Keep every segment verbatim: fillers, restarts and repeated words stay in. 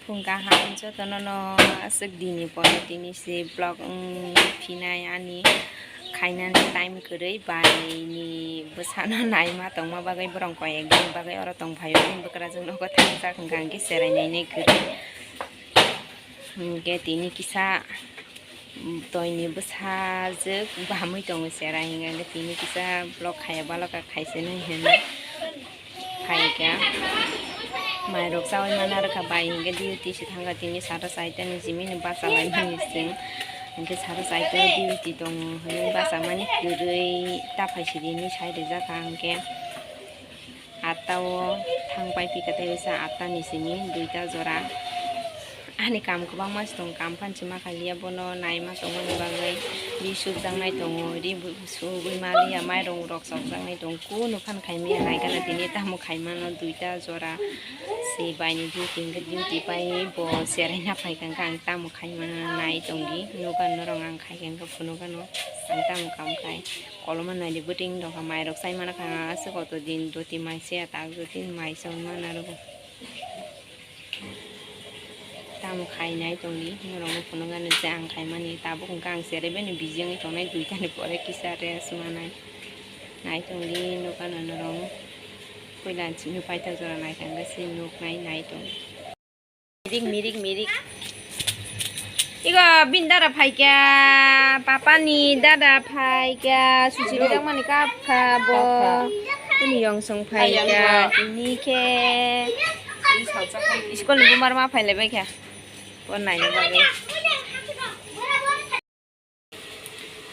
Phung kaham jotono no aswk dini pore tini si vlog wng phinai ani khainani time kwrwi bai ni bwsano naima tongma bagwi borong koi ekdin bagwi oro tong phaio ani bwkrajwk nogo thangjak hwnkha hwnkhe cherai nainai kwrwi hwnkhe tini kisa. Toini bwsajwk bamwi tongo cherai hwnkhe tini kisa vlog khaiya baloka khaisani hwnwi phaikha. Mairok chaui mana rwkha bai hwnkhe duty se thangkha tini sata saitani jimini bachalaimani chwng hwnkhe sata saita duty tongo hwnwi bachamani kwrwi taphai sidi hinwi sai rijak kha hwnkhe. Atta o thang pai phi kha tei waisa atta ni simi duita jora. Ani kam kwbangma se tongo, kam phan se ma kha liya bono naima tongmani bagwi. Ri sukjaknai tongo, ri bu-, subui ma liya, mairung rok chokjaknai tongo. Kunu phan khai maya nai gana tini tamo khai mano duita jora. Se bai ni duty hwnkhe duty pai bo cherai na phai kha hwnkhe ang tamo khai mano nai tongdi. Nugo norok ang khai kha hwnkhe phunukgo no ang tamo kam khai. Koloma naidi bwtwing rok ha mai rok chai mana kha aswk auto din doti mai se tak doti mai chong mana rw. Tamo khai nai tongdi norok no phunuknani je ang khai mani tabuk hwnkhe ang cherai bai ni busy wngwi tongnai duita ni pore kisa rest manai nai tongdi nokha no norok puila chini paithak jora nai kha hwnkhe se nuk nai nai tongdi. Mirik, mirik, mirik. Igo bini dada phaikha, papa ni dada phaikha, susi rijak mani kap kha bo. Bini yong song phaikha, tini khe school ni bumar ma phailai bai kha. Bo naina bagwi.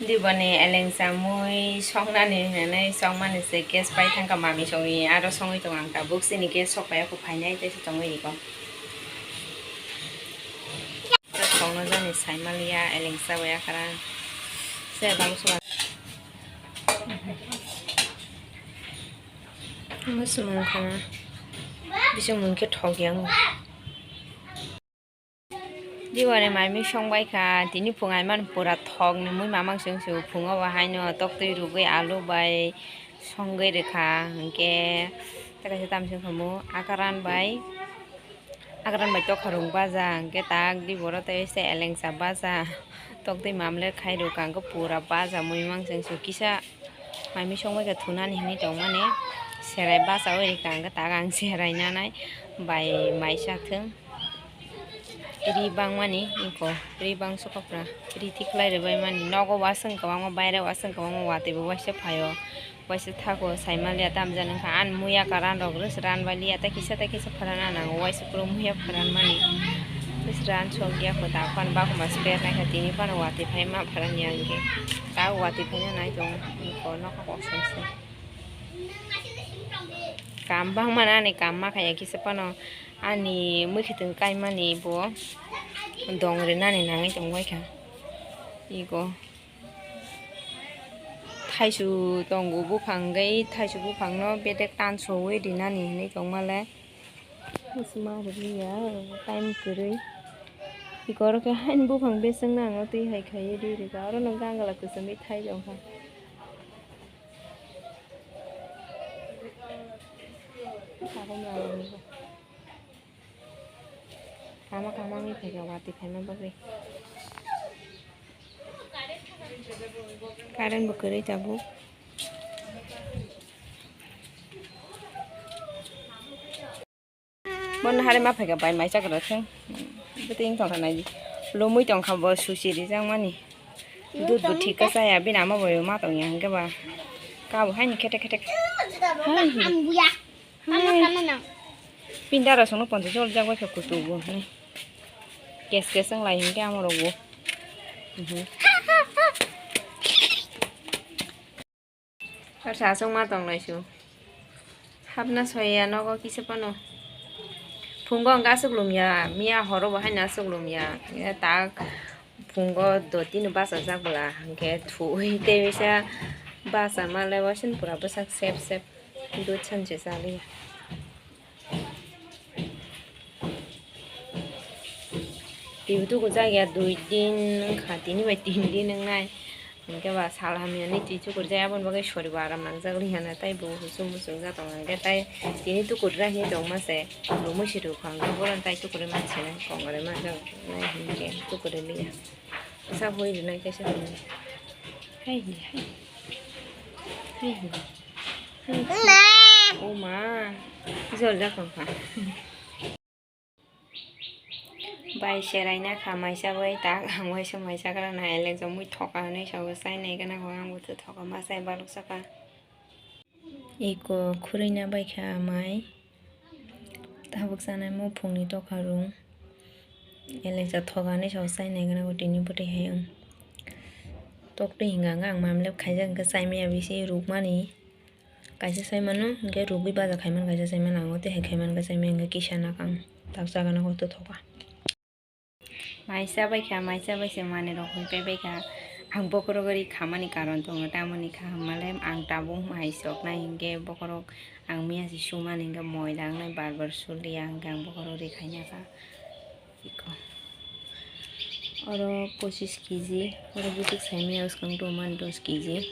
Diboni elengsa mui songnani hinwi songmani se gas pai thangkha mami songwi aro songwi tongo ang tabuk chini gas sok pai kho phainai tei se tongwi rikho. Songno jani saimaliya elengsa bai akhara se bang song. Musulman khana bising mungkhe thok yang. Diwani mai mui song bai kha, tini phung ai mani pura thok ni mui mamang sung su phungo bo haino tok twi rugwi alu bai songwi rwkha, hinkhe tei kaisa tamo sung khamu akaran bai, akaran bai tokharung baja, hinkhe tak di boro tei se elengsa baja, tok twi mamler khai rwkha, hinkhe pura baja mui mang sung su kisa. Mai mui song bai kha thunani hinwi tongmani serai bachaui rikha, hwnkhe tak ang serai nanai bai mai chathwng. Ri bangmani iko ri bang sukopra ri tikhlai rwbai mani nogo wasung kwbangma baire wasung kwbangma watwi bo waisa phaio waisa thago saimaliya tamjani wngkha ani muya karan rok rwse ranbai liya tei kisa tei kisa phrana nango waisa kwrwng muya phranmani. Rwse ran sok ya kho da phano bakhuma sper naikha tini phano watwi phai ma phrani ang khe. Ta watwi phai nai tong ko nokha kok song se. Kam bangmani ani kam ma khaya kisa phano ani mui khitwng kaimani bo dong rinani nangwi tong bai kha. Igo thaisu tongo buphang gai thaisu buphang no bedek tansowi rinani hinwi tong male. Bwsma rwliya, time kwrwi. Ikoro khe hain buphang besengno ang o twi hai khaiwi ri rwkha. Oro no gangla kwchwngwi thai tongkha. Tabuk nang nang kha. Kama kama wngwi phaikha, watwi phaima bagwi. Current bo kwrwi tabuk. Bono hari ma phaikha bai mai chagra thung. Bwtwi wng tongkha nai di. Lomwi tongkha bo susi rijak mani. Dud bo thik khe chaya bini ama bo ma tongya hwnkhe ba. Kabo haini khetek khetek. Hai. Hai. Pindaro songno ponchas jol jak bai kha kutu bo hwnwi. Kes kes wng lai hwnkhe ama rok bo. Mhm. Asa aswk ma tong lai su. Hapna soya nogo kisa phano. Phungo ang aswk lumya, miya horo bo haino aswk lumya. Ya tak phungo dotino bachajak bwla, hwnkhe thuwi tei waisa bacha malai waisa pura bwsak sep sep. Dud sanse chaliya. Twi tuku jak ya dui din wngkha, tini bai tin din wngnai. Hwnkhe ba sal hamya ni twi chukur jai, aboni bagwi sori bo aram nangjak liya na, tei bo husum husum ja tongo, hwnkhe tei tini tukur rwna hinwi tongma se, bo muisu rwkha, hwnkhe bohrok tai tukurwi manse nai, kong rwui manjak nai, hwnkhe tukurwi liya. Sa hoi rwnai kaisa hwnwi. Hai hi, hai. Hai hi. Hai hi. O ma. Jol jak tongkha. Bai cherai na kha maisa bai tak, ang waisa maisa gra na elek jomui thoka hwnwi sago, chai nai gana kho, ang bo thoka ma chai balok saka. Iko khurui na bai kha amai. Tabuk chanai muphungni tokha rung. Eleksa thoga hinwi sago, chai nai gana tini bwtwi hai wng. Tok twi hinga hwnkhe ang mamlep khaijak hwnkhe chai maya bisi rukmani. Kaisa chai mano hwnkhe rugwi baja khai mano, kaisa chai mano ang o twi hai khai mano, chai maya hwnkhe kisa nak ang tak cha gana twi thoga. Maisa bai kha, maisa bai se manwi rok hoi pai bai kha. Ang bokhorok ri khamani karon tongo, tamoni kha hwnmale ang tabuk mai sok nai hinkhe bokhorok ang miya se sumani hinkhe moila wngnai, bar bar suliya hinkhe ang bokhorok ri khaina kha. Iko. Oro pochis kg, oro bwswk sai maya swkang tongmani dos kg.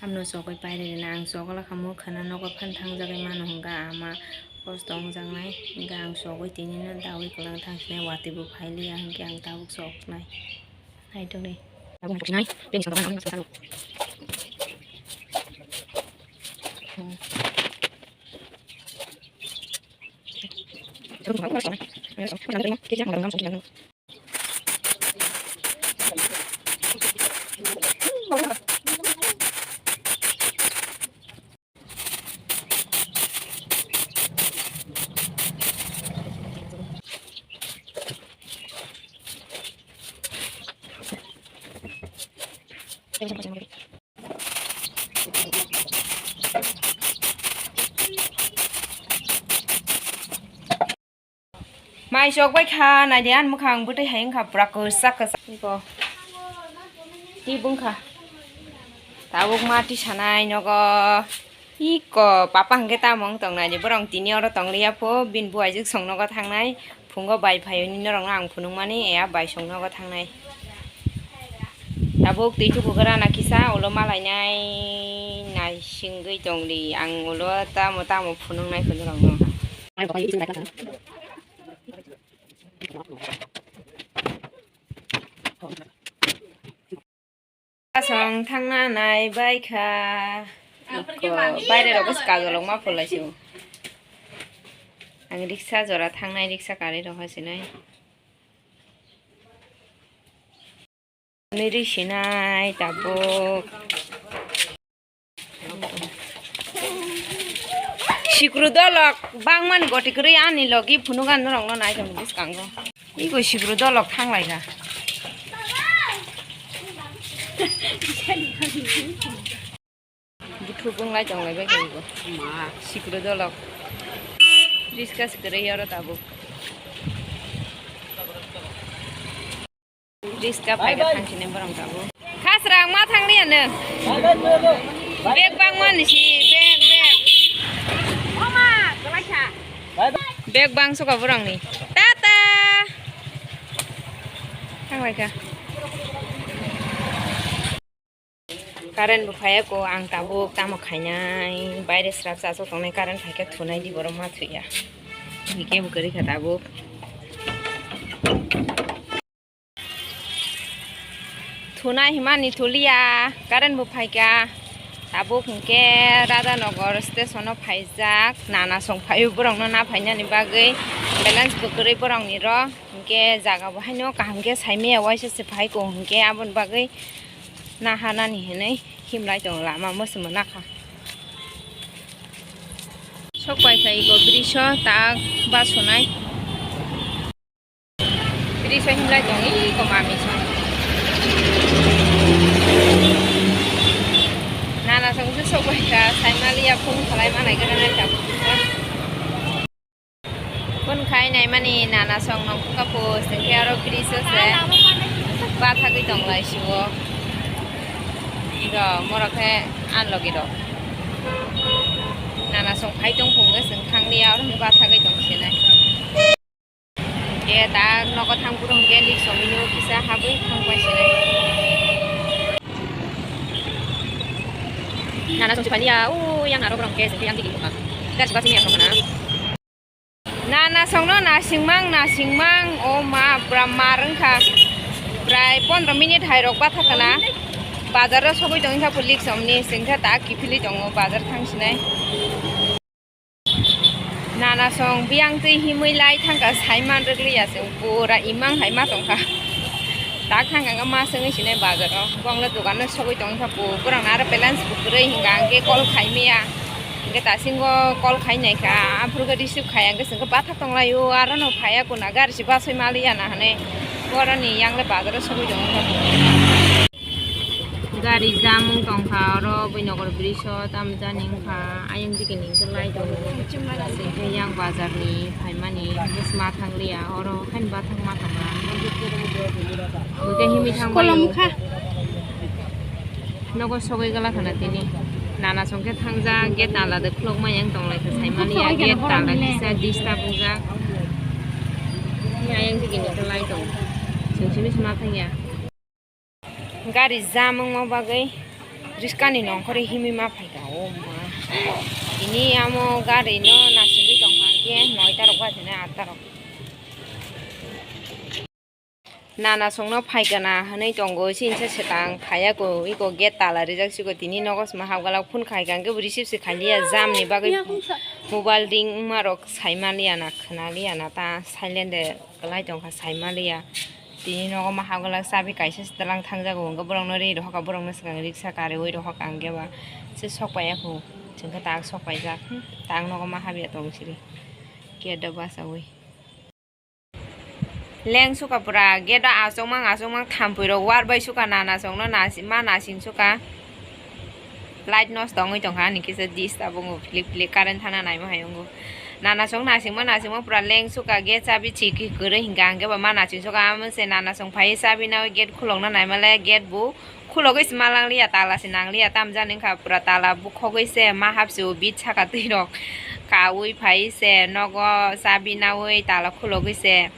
Hamno chogwi pairwi rwna ang chogwi kha, mwkhana nogo phan thangjagwi mano hwnka ama. Kosto wngjaknai, hwnkhe ang chogwi tinino dawi kwlwng thangsinai, watwi bo phailiya, hwnkhe ang tabuk choknai. Naitokdi. Mai chok bai kha, naidi ani mwkhang bwtwi hai wngkha, pura kwchak kwchak. Iko. Twi bwngkha. Tabuk ma twi sanai nogo. Iko, papa hwnkhe tamo wng tong naidi, borok tini oro tong liya pho, bini buaijwk song nogo thangnai. Phungo bai phaio ni norokno ang phunukmani, eya bai song nogo thangnai. Tabuk twi tukugra na kisa ulo malainai naisingwi tongdi, ang ulo tamo tamo phunuknai kho norokno. Asong thangna nai bai kha. Iko, baire rok bwswk kajol wng ma phulai si o. Ang riksa jora thangnai, riksa karwi rok hasinai. Nwi ri sinai tabuk. Sikru dolok bangmani goti kwrwi ani logi phunuk ani norokno nai tongni bwskango. Iko sikru dolok thanglaikha. Buthuk wnglai tonglai bai kha iko. Ma. Sikru dolok. Discuss kwrwi oro tabuk. Riska phaikha thangsinai borok tabuk. Khasrang ma thangriya nwng. Bag bangmani si, bag, bag. Bag bang suka borokni. Tata. Thanglaikha. Current bo phaiya ko, ang tabuk tamo khainai, baire srap chasok tongnai, current phaikhe thunai di, borok ma thuya. Hike bo kwrwi kha tabuk. Thunai himani thuliya, current bo phaikha. Tabuk hinkhe Radhanagar station o phaijak, nana song phaio borokno na phainani bagwi, balance bo kwrwi borokni ro. Hinkhe jaga bo haino kaham khe saimaya, waisa se phaiko hinkhe aboni bagwi naharnani hinwi himlai tongo, lama mwswmo nakha. Sok pai kha iko bridge o tak bus sonai. Bridge o himlai tongo iko mami song. Nana song se sok pai kha, saimaliya phone khalai manai gana nai tabuk. Phone khai naimani nana song nong kha po, sengkhe aro bridge o se bathagwi tong lai sio. Iro morok khe anlogi rok. Nana song phai tong phungo, chwng thang liya, oro hwnwi bathagwi tong sinai. Khe ta nogo thang phuru hwnkhe lik somino kisa habwi thang pai sinai. Nana song chupaliya, o yang aro borong ke, yang tiki tongkha. Gari basi ni asong kana. Nana songno nasingmang, nasingmang, o ma, pura mar wngkha. Prai pondro minute hai rok batha kana. Bazar o sogwi tongkha pulik somni, singkha ta kiphilwi tongo, bazar thang sinai. Nana song biyang twi himwi lai thangkha, saiman rwgliya chwng pura imang hai ma tongkha. Tak thangkha ma songwi sinai bazar o, bongno dogan no sogwi tongkha pu, borok no aro balance bo kwrwi hinka hwnkhe call khai maya. Hwnkhe dasingo call khai naikha, aphuru khe receive khai hwnkhe chwngkhe bathak tonglaio, aro no phaiya kuna gari se basoi maliya na hinwi. Boroni yang le bazar o sogwi tongkha. Gari jam wng tongkha oro Buinogor bridge o, tamo jani wngkha ayang digi ni hwnkhe lai tongo. Hwnkhe yang bazar ni phaimani bwsma thangliya, oro haino bathang ma tongra. Hwnkhe himwi thang kolom kha. Nogo sogwi gala khana tini. Nana songkhe thangjak, gate tala de khulokma yang tonglai kha saimani ya, gate tala kisa disturb wngjak. Ayang digi ni hwnkhe lai tongo. Chwng simi sima thangya. Gari jam wngma bagwi riskani nongkhorwi himwi ma phaikha, o ma. Tini amo gari no nasingwi tongkha hwnkhe noita rok bachina atta rok. Nana songno phaikha na hwnwi tongo, sinsa swkang phaiya ko, iko gate tala rijak siko, tini nogo sima hapgala phone khaikha hwnkhe bo receive se khailiya, jam ni bagwi mobile ring wngma rok saimaliya na, khwnaliya na, ta silent de kwlai tongkha saimaliya. Tini nogo ma hapgala chabi kaisa se twlang thangjago, hwnkhe borokno ri rohorkha, borokno swkang riksa kariwi rohorkha, hwnkhe ba se sok paiya kho, chwngkhe tak sok paijak, hmm, tak nogo ma habya tong siri, gate o bachaui. Leng suka pura, gate o achukmang achukmang thampui rok war bai suka, nana songno nasi-, ma nasing suka. Light nosto wngwi tongkha, ani kisa disturb wngo, philik philik current thana naima hai wngo. Nana song nasingma nasingma pura leng suka, gate chabi chikhi kwrwi hinkha, hwnkhe ba ma nasing suka, amo se nana song phai chabi nawi gate khulokna naima le, gate bo khulogwi se ma langliya, tala se nangliya, tamjani wngkha pura tala bukhogwi se ma hapsi o bit saka twi rok kaui phai se nogo chabi nawi tala khulogwi se.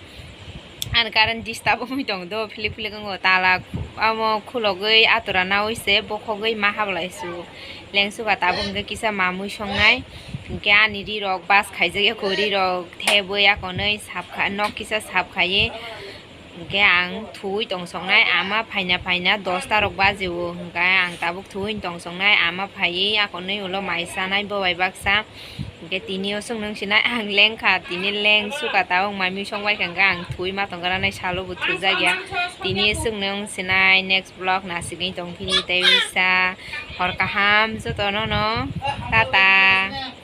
Ani current disturb wngwi tong do, philik philik wngo, tala amo khulogwi atura nawi se bukhogwi ma hablai su. Lengsuka tabuk hwnkhe kisa mamwi songnai, hwnkhe ani ri rok bas khaijak ya kho, ri rok thebwi akonwi sap kha, nok kisa sap khaiwi. Hwnkhe ang thuwi tongsoknai, ama phaina phaina dosta rok baji o, hwnkhe ang tabuk thuwi tongsoknai, ama phaiwi akonwi ulo mai chanai bo bai baksa. Hwnkhe tini o chwng nung sinai ang lengkha, tini lengsuka tabuk mai mui song baikha, hwnkhe ang thuwi ma tongkha nai salo bo thujak ya. Tini o chwng nung sinai next vlog nasigwi tongphili tei uisa hor kaham jotono no, tata.